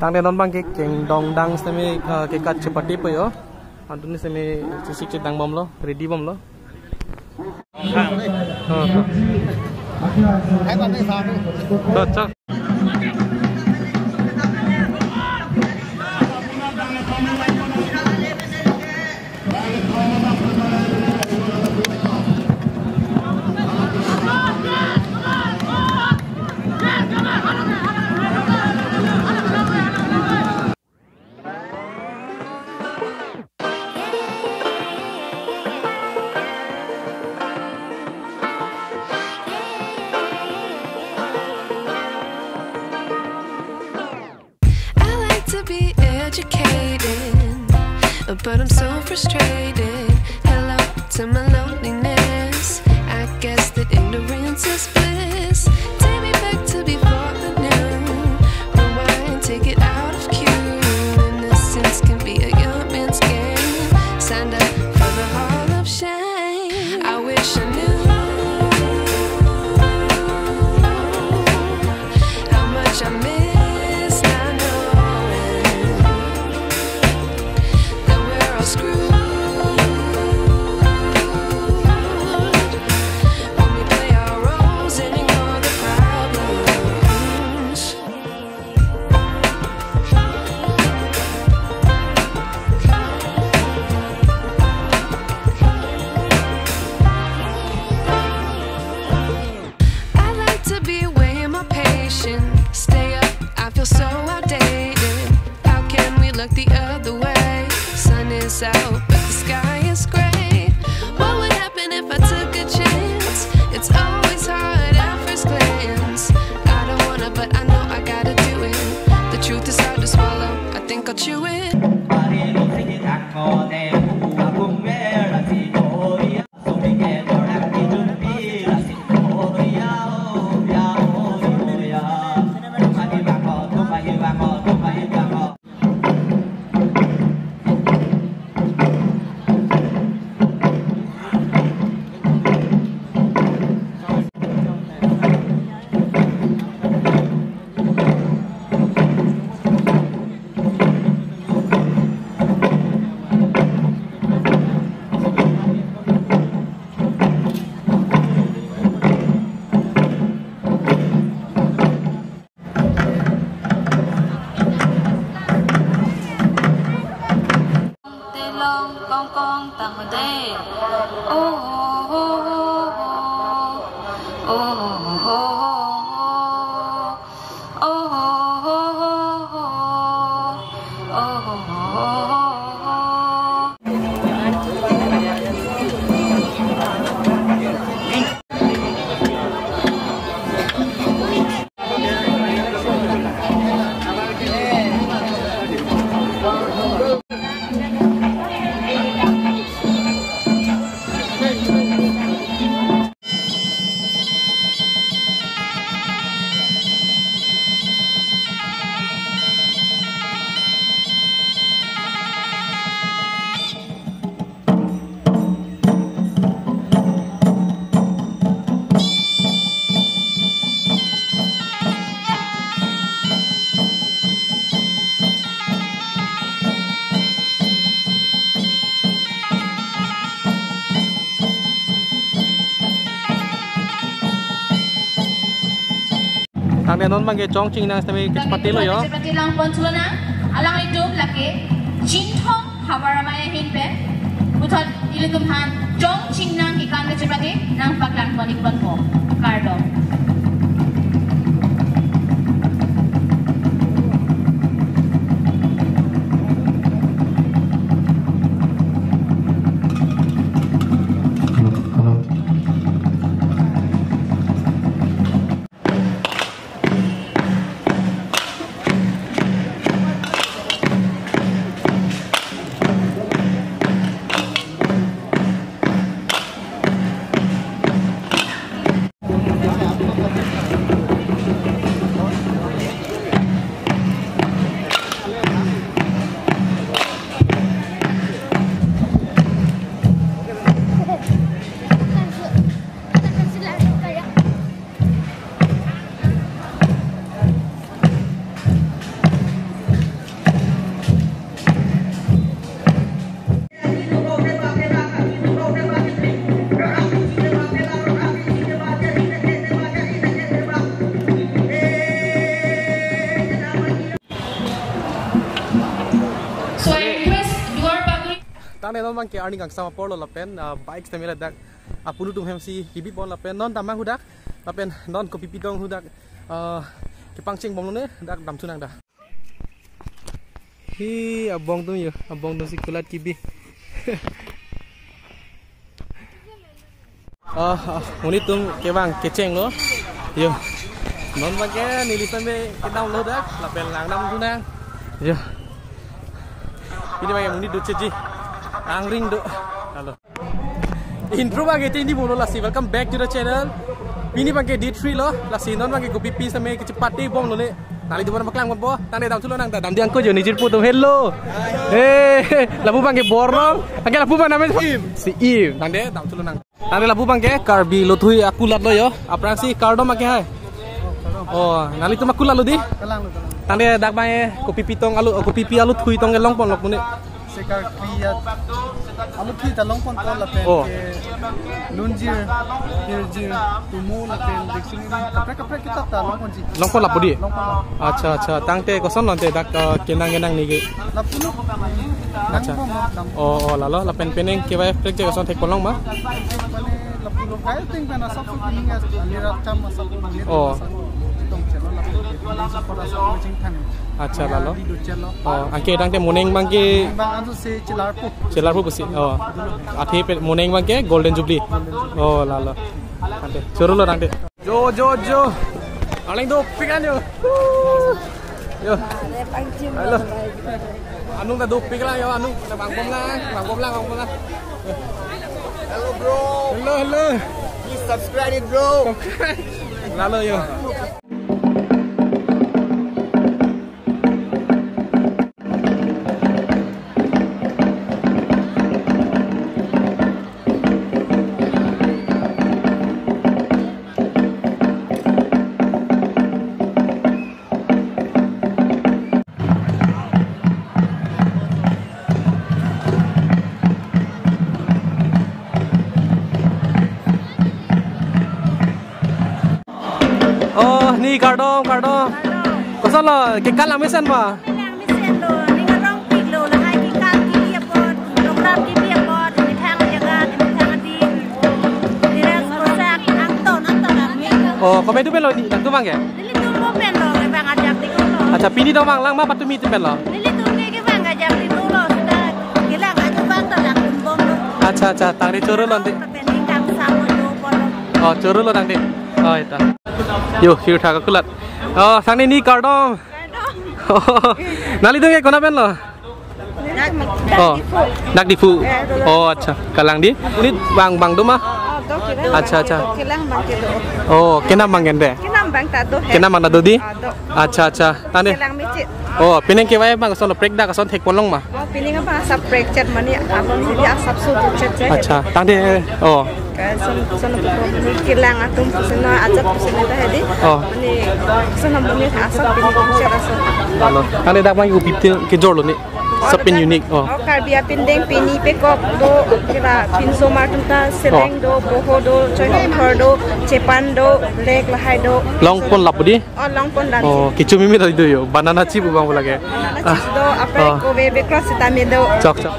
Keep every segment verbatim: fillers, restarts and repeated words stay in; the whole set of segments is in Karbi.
Tangte non abang ke kengdong dang sitame, eh, kekat chepate po yo. Anthuni sitame chesik chedang bomlo, ready bomlo. I like to be educated, but I'm so frustrated. Hello to my loneliness. I guess that ignorance is bliss. Take me back to before the new. Rewind, take it out of cue. Innocence can be a young man's game. Signed up for the Hall of Shame. I wish I knew how much I miss not knowing that we're all screwed when we play our roles and ignore the problems. I like to be away in my patience. Stay up, I feel so outdated. How can we look the other way? Sun is out, but the sky is gray. What would happen if I took a chance? It's always hard at first glance. I don't wanna, but I know I gotta do it. The truth is hard to swallow. I think I'll chew it. Telong kong kong tang de. Oh, oh, oh, oh, oh. Oh, oh, oh, oh, oh. Oh, oh, oh, oh, oh. Oh, oh, oh, oh, oh. Tangte non abang ke chongching nang sitame kepatelo yo. Pati lang pon chulo na, alanglitum lake Chinthong havar amei ahin pen puthot ilitum aphan chongching nang kekan kachepate nangpaklang pon ik ponpo. Kardom. Ne non abangke arni kangsam apor lo lapen, ah, bike stamina dak apulu atum hemsi kibi pon lapen non damnang hadak lapen non kopi pitong hadak, ah, kepangcheng bomlone dak damthunang da. Hi abong atum yo, abong atum si kulat kibi. Ah, ah, monit atum kevang kecheng lo. Yo. Non abangke neli same kedam lo dak, lapen lang damthunang. Yo. Pini abangke monit do cheji. Angring do. Halo. Intro abangke tini mulo lasi. Welcome back to the channel. Pini abangke day three lo. Lasi non abangke kopi pi same kechepate bomlone. Nangli do mana paklang bompo. Tangte damthu lonang ta. Damde angko jo nijir pu atum. Hello. Hey, lapu abangke Bornong. Abangke lapu abang name? Im. Si Im. Tangte damthu lonang. Tangte lapu abangke Karbi Lothui akulat lo yo. Aphrangsi kardom abangke hai. Oh, nanglitum akulat lo di? Kalang lo, kalang. Tangte dak abangke kopi pitong alu, kopi pi alu thui tong ke long pon lok mune. Sekar kiyat. Alu thui ta long pon pon lapen, oh, ke lunjir, hirjir, tumu lapen diksin ini. Kaprek kaprek kita ta long ponji. Long pon lapu di? Long pon lapu. Acha, acha. Tangte koson nonte dak, eh, kenang kenang neke. Lapu lo. Acha. Nang bom, nang. Oh, oh, lalo lapen penang kevai prek je koson thek pon long ma? Mane lapu lo kai ting pen asap su kuning as, alirat kam asap kuning. Oh. Asap tong chelo lapu. Asap pada asap kuning thang. Acha, lalo. Di do chelo. Oh, anke tangte moneng abangke. Bang ansu se chelarpo. Chelarpo pusi. Oh. Athe pen moneng abangke Golden Jubilee. Oh, lalo. Tangte. Choro lo tangte. Jo, jo, jo. Arleng dopik an yo. Yo. Halo. Anung ta dopik lang yo, anung ta bang bom lang, bang bom lang, bang bom lang. Hello, bro. Hello, hello. Please subscribe it, bro. Lalo yo. Oh, ni kardom, kardom. Kosonlo, kekal lang mesen ma? Kekal lang mesen lo, ning arongpik lo, lahai kekal kibi apot, program kibi apot, methang jaga, methang adim, dress poshak, angton, angton armi. Oh, kopi atum pen lo ni, nangtum abangke? Nelitum pen lo, bang ajak tik lo. Acha, pini dong bang lang ma patumi atum pen lo? Nelitum ke kevang ajak tik lo, sudah kelang aja bang to lang kumbong lo. Acha, acha, tangte choro lo nte. Lapen ning kangsam lo, polo. Oh, choro lo tangte. Oh, ita. Yo, hirthak akulat. Oh, sangni ni kardom. Kardom. Nanglitum ke konat pen lo? Dak, oh, dak Diphu. Dak Diphu. Eh, dolo. Oh, acha. Kalang di? Monit bang, bang do ma? Oh, do kelang. Acha, acha. Kelang abangke do. Oh, kenam abang ente? Kenam abang ta do he. Kenam abang ta do di? Ah, do. Acha, acha. Tangte. Kelang mechit. Oh, penang kevai abang koson lo, prek dak koson thek pon long ma? Oh, penang abang asap prek chet mane abang sidi asap so do chet chet. Acha, tangte, oh. Ke son, son ko mane kelang atum pusena ajat pusena ta hedi. Oh. Mane son mane asap penang chet asap. Lalo. Tangte dak abang kopi pi kejor lo ni. Asap pen unique, oh. Oh, Karbi apindeng pini pekok do, kira pinso martum ta seleng do, boho do, choi hongthor do, chepan do, lek lahai do. Long pon lapu di? Oh, long pon dan. Oh, kecho mimi tadi do yo. Banana chip abang bola ke. Banana chips do, apre oh. Kobe bekra sitame do. Chok, chok.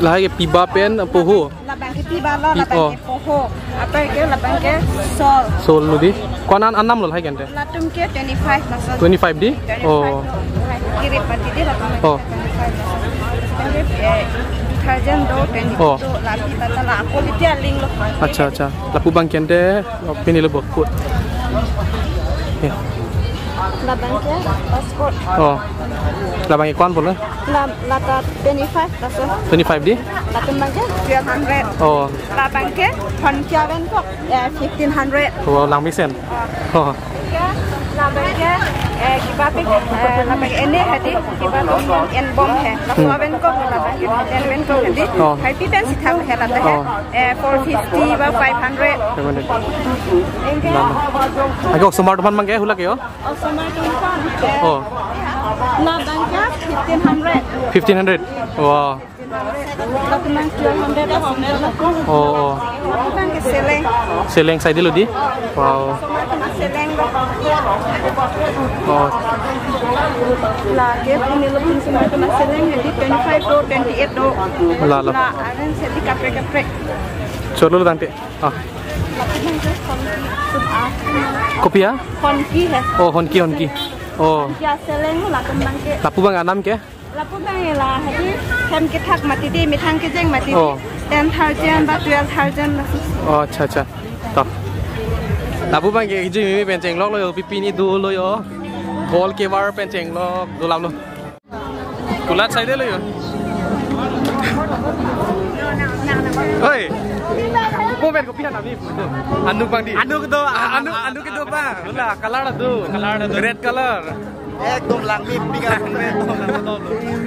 Lahai ke piba pen poho. Labang ke piba lo, pi-, labang oh. Ke poho. Apre ke labang ke sol. Sol lo di. Ko-an an-, anam lo lahai ke ente? Latum ke twenty-five laso. Twenty-five di? Twenty-five. Oh. Kiri pati di latum ke oh. Twenty-five laso. Latum ke, eh, detergent do twenty oh. Lapi tata la ako liti aling lo. Acha, acha. Lapu abangke ente, oh, pini lo bokut. Eh. Labang ke passport. Oh. Labang ke ko-an pulo? La, lata twenty-five laso. Twenty-five di? Latum abangke twelve hundred. Oh. Labang ke hon kya ven kok, eh, fifteen hundred. Oh, lang mesen. Oh. Oh. Ke, labang ke, eh, kiba pi, eh, labang ene hedi, kiba pi en bom he. Laso hmm. Aven kok labang ke, en ven kok hedi. Oh. Hai pi pen sitha he lata he. Oh. Eh, four fifty ba five hundred. Five hundred. Enke. Lama. Ako smart phone abangke hula ke yo? Oh, smart phone. Oh. Labang ke fifteen hundred. Fifteen hundred. Wow. Latum abang twelve hundred. Oh, oh. Latum abang ke seleng. Seleng saidelo di. Wow. Latum abang seleng. Oh. Lake pini latum abang seleng jadi twenty-five do, twenty-eight do. La, la. La, aran sedi kaprek kaprek. Cholo tangte. Ah. Latum abang ke honki. Kopi ya? Honki hai. Oh, honki, honki. Oh. Ya seleng latum abang ke. Lapu abang anam ke? Lapu abang ke la, hadi hem kethak mati di, methang kejeng mati di. Oh. Ten thousand ba twelve thousand la susi. Oh, acha, acha. To. Lapu abang ke kejui mimi pen chenglok lo yo, pipi ni dolo yo. Ball keeper pen chenglok, dolam lo. Kulat saidelo yo. Oi. Upo pen kopi anam ni. Anu abang di. Anu kedo, anu, anu kedo abang. Wala, color do. Color do. Red color. Ekdom langmepik atum.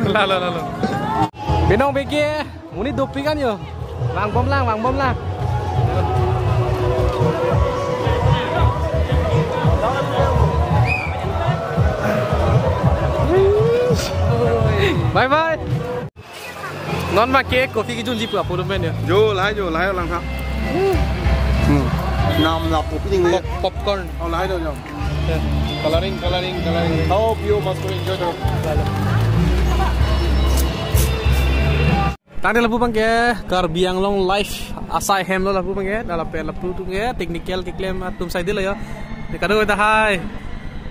La, la, la, la. Binong beke, monit dopik an yo. Vangbom lang, vangbom lang. Bye bye. Non ma ke kopi kejunji pu apot men yo. Jo, lahai jo, lahai lang ha. Hmm. Nam la kopi ding le. Pop-, popcorn. Oh, lahai do jo. Yeah. Coloring, coloring, coloring. Hope you must enjoy the. Tangte lapu abang ke Karbi Anglong Live asai hem lo lapu abang ke, dak lapen lapu atum ke technical keklem atum saidelo yo. Dekado ita hai.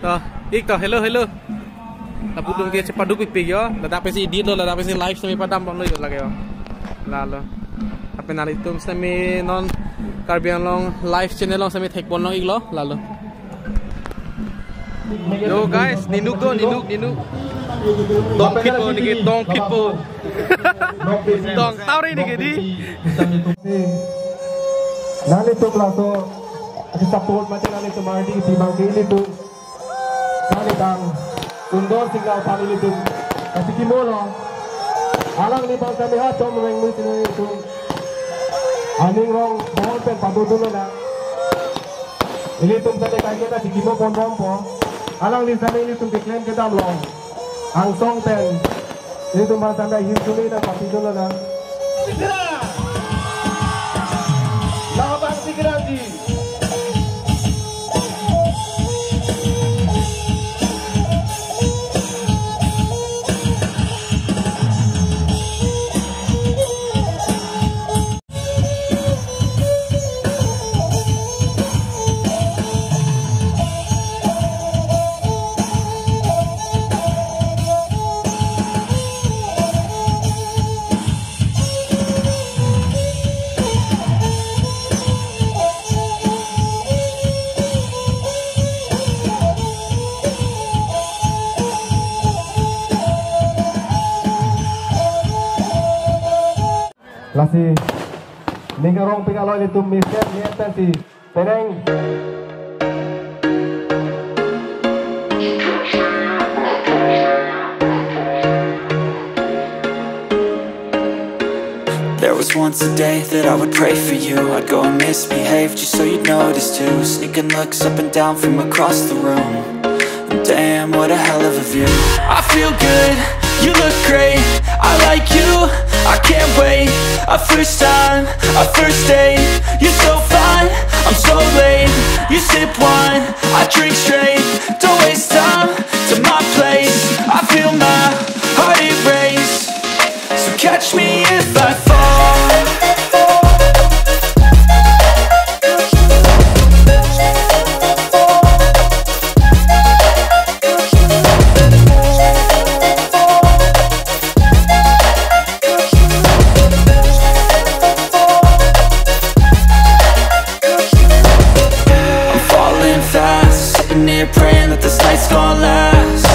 To, ik to, hello, hello. Lapu atum ke chepaduk pikpik yo. Ladak pensi edit lo, ladak pensi live semi padam pon lo yo lake yo. Lalo. Lapen nanglitum semi non Karbi Anglong Live channel along semi thekpon long iklo. Lalo. Yo guys, ninuk do, ninuk, ninuk. Tong phitpo neke, tong phitpo. Tong tauri neke di. Nanglitum laso ake support mate nanglitum ardi si abang ke ilitum. Kali tang undor singgah pali ilitum. Kasi kimolo. Alangli abang kami ha chom reng mu sini ilitum. Aning rong mohon pen padodun na. Ilitum sale kaiketa chikimo pon bompo. Alangli sale ilitum keklem kedam long. Angsong pen. Ilitum bang sale hin sumi na pati dolo na. Segera. Labang segera di. Lasi ning karong pik alo ilitum mesen ni enten si penang. There was once a day that I would pray for you. I'd go and misbehave just so you'd notice too. Sneaking looks up and down from across the room. Damn, what a hell of a view. I feel good, you look great. I like you, I can't wait. A first time, a first date. You're so fine, I'm so late. You sip wine, I drink straight. Don't waste time to my place. I feel my heart erase. So catch me if I fall. I'm falling fast, sitting here praying that this night's gonna last.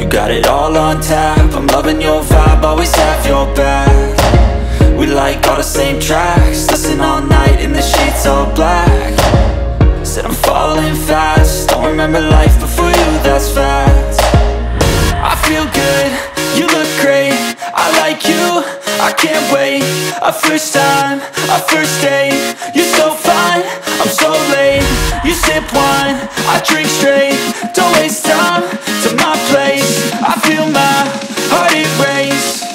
You got it all on tap, I'm loving your vibe, always have your back. We like all the same tracks, listen all night in the sheets all black. Said I'm falling fast, don't remember life before you, that's facts. I feel good, you look great, I like you, I can't wait. A first time, a first date. You're so fine, I'm so late. You sip wine, I drink straight. Don't waste time to my place. I feel my heart erase.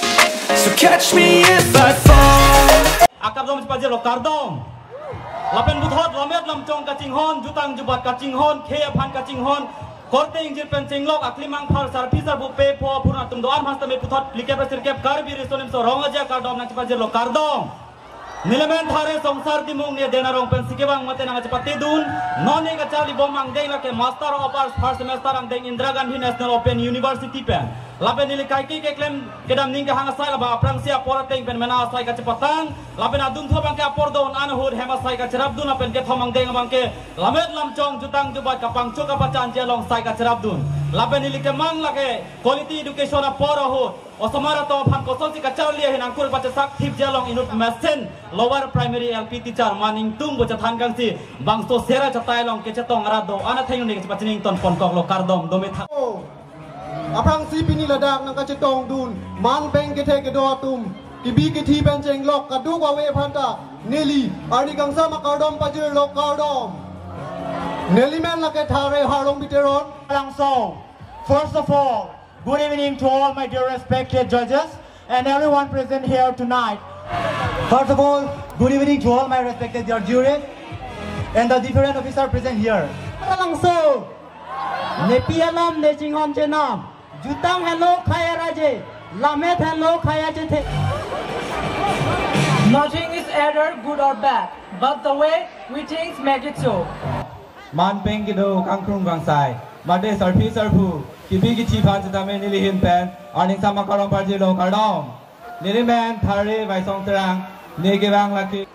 So catch Catch me if I fall. Akardom chepajirlo, kardom. Lapen puthot lammet lamchong kachinghon, jutang jubat kachinghon, khei aphan kachinghon, korte ingjir pen chenglok, aklimang phar, sarpi sarpo, pe pho aphurna atum do-an mas tame puthot phlikep ra sirkep Karbi Riso Nimso Rong Aje akardom nangchepajirlo, kardom. Nelimen Thare Songsar Timung, ne Dena Rong pensi kevang mate nangchepatedun. Non ne kacharlibom angdeng lake Master of Arts first semester angdeng Indira Gandhi National Open University pen. Lapen neli kaike keklem kedam ning kehang asai laba aphrangsi apor ateng pen mena asai kachepatang. Lapen adunthu abangke apor do-an ahut hem asai kacherapdun lapen kethom angdeng abangke lammet lamchong jutang jubat kapangchok kapachanji along sai kacherapdun. Lapen neli kemang lake quality education apor ahut osomar atum aphan kosonsi kacharli ahin angkur pachesak thipji along inut mesen lower primary L P teacher man ingtung bo chethan kangsi bangso sera chatai along kechetong arat do-an atheng ne kachepachining ton ponkoklo, kardom, dome thak. Aphrangsi pini ladak nangkachetongdun man peng kethe kedo atum, kebi kethe pen chenglok kadokave aphanta neli arni kangsam akardom pajirlo, kardom. Nelimen lake Thare Harlongbi Teron. Langso. First of all, good evening to all my dear respected judges and everyone present here tonight. First of all, good evening to all my respected dear jury and the different officer present here. Langso. Nepi alam ne chinghon chenam. Jutang henlo khei araje. Lammet henlo khei achethe. Nothing is either good or bad, but the way we think make it so. Man peng kedo kangkrung kangsai mate sarpi sarpo kebi kethe aphan sitame neli ahin pen arni kangsam akardom pajirlo, kardom. Nelimen Thare Vaisong Terang, ne kevang lake.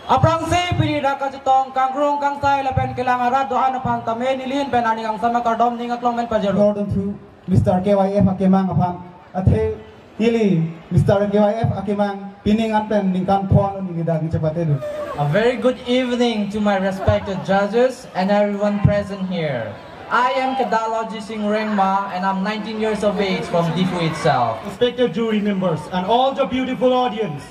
Aphrangsi pini dak kachetong kangkrung kangsai lapen kelang arat do-an aphan tame neli ahin pen arni kangsam akardom ning aklong pen pajirlo. Lord Unthu, Mister K Y F akemang aphan, athe neli Mister K Y F akemang pining an pen ningkan phongo neli dak nangchepatedun. A very good evening to my respected judges and everyone present here. I am Kedaloji Singh Rengma and I'm nineteen years of age from Diphu itself. Respected jury members and all the beautiful audience.